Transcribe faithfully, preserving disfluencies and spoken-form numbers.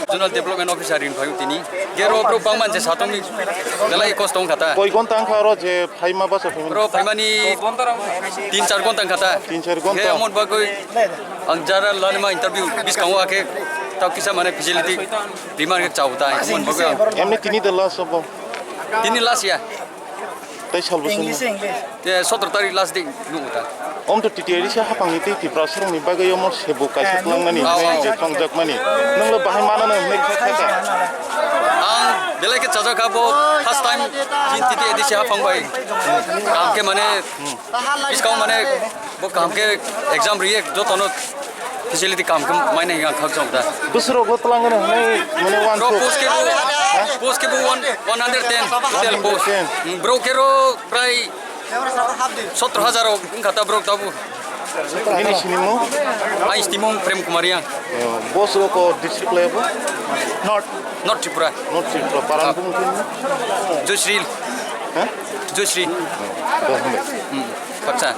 Zonal Development Officer rin phaio tini. Gero bro bangman je satongni belai kosto wngkha ta. Koi gonta wngkha oro je phaima basa phaimani? Bro phaimani tin char gonta wngkha ta. Tin char gonta. Ge amon bagoi ang jara lanima interview biskango akhe tau kisa mane facility rima khe chau ta. Amon bagoi ang. Emni tini de last obo? Tini last ya. Tei sal bwswk English, English. Te sotro tarik last day nung ta. Om to T T I D C hapang ni tei Tripura sorong ni bagwi omo sebo kaisa Eh, twlang mani, nung- nai je tongjakmani. Nung lo bahai mana nang hinwi kha kha kha. Ang belai khe chajak kha bo first time chin T T I D C hapang bai. Ang khe mane, biskang mane bo kaham khe exam riye jotono facility kaham khe mai nai ang khak jong da. Bwswk rok bo twlang gana hinwi mane wan Bro, thok. Post khe bo, Ha? Post khe bo one, one hundred ten total post. One hundred ten. Hmm, bro khe ro prai sotro hajar wngkha ta bro tabu. Nini sinimung? Ai sinimung Prem Kumar yang. Boss rok ko district level? North. North Tripura. North Tripura. Parang Ah. Kum kum. Joyshri. Ha? Joyshri. Baham. Hmm. Khaksa.